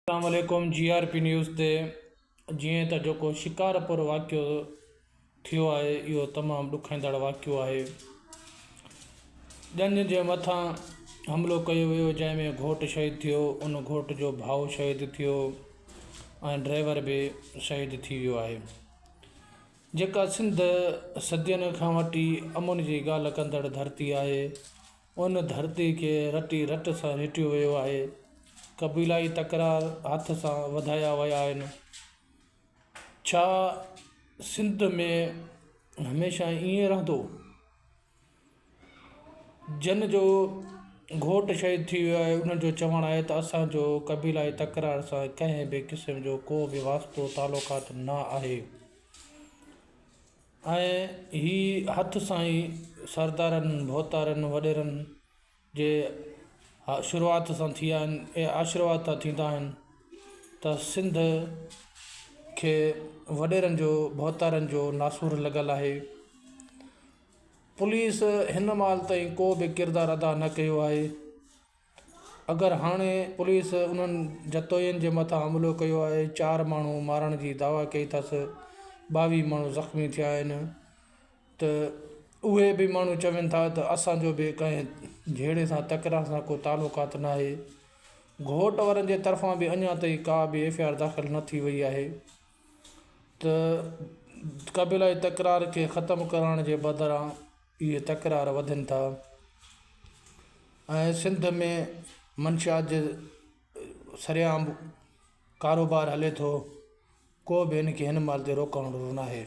اسلام عليڪم جي آر پي نيوز تي جيئن ته جيڪو شڪارپور واقعو ٿيو آهي اهو تمام ڏکائيندڙ واقعو آهي ڄڃ جي مٿان حملو ڪيو ويو جنهن ۾ گهوٽ شهيد ٿيو ان گهوٽ جو ڀاء شهيد ٿيو ۽ ڊرائيور به شهيد ٿي ويو آهي جيڪا سنڌ صدين کان وٺي امن جي ڳالهه ڪندڙ ڌرتي آهي ان ڌرتي کي رٽي رٽ سان ريٽيو ويو آهي. قبيلائي تڪرار هٿ سان وڌايا ويا آهن. ڇا سنڌ ۾ هميشه ائين رهندو؟ جن جو گهوٽ شهيد ٿي ويو آهي انهن جو چوڻ آهي ته اسان جو قبيلائي تڪرار سان ڪنهن به قسم جو ڪو به واسطو تعلقات نه آهي. ۽ هي هٿ سان ئي سردارن، ڀوتارن، وڏيرن جي شروعات سان ٿيا آهن ۽ آشيرواد سان ٿيندا آهن ته سنڌ کي وڏيرن جو ڀوتارن جو ناسور لڳل آهي. پوليس هن مهل تائين ڪو به ڪردار ادا نه ڪيو آهي. اگر هاڻي پوليس انهن جتوئين جي مٿان حملو ڪيو آهي، چار ماڻهو مارڻ جي دعويٰ ڪئي اٿس، 22 ماڻهو زخمي ٿيا آهن ته اهي به ماڻهو چون ٿا ته اسان جو به ڪنهن جهيڙي سان تڪرار سان ڪو تعلقات ناهي، گهوٽ وارن جي طرفان به اڃا تائين ڪا به ايف I R داخل نه ٿي وئي آهي ته قبيلائي تڪرار کي ختم ڪرڻ جي بدران اهي تڪرار وڌن ٿا ۽ سنڌ ۾ منشيات جي سرعام ڪاروبار هلي ٿو ڪو به هن کي هن مهل تي روڪڻ وارو ناهي.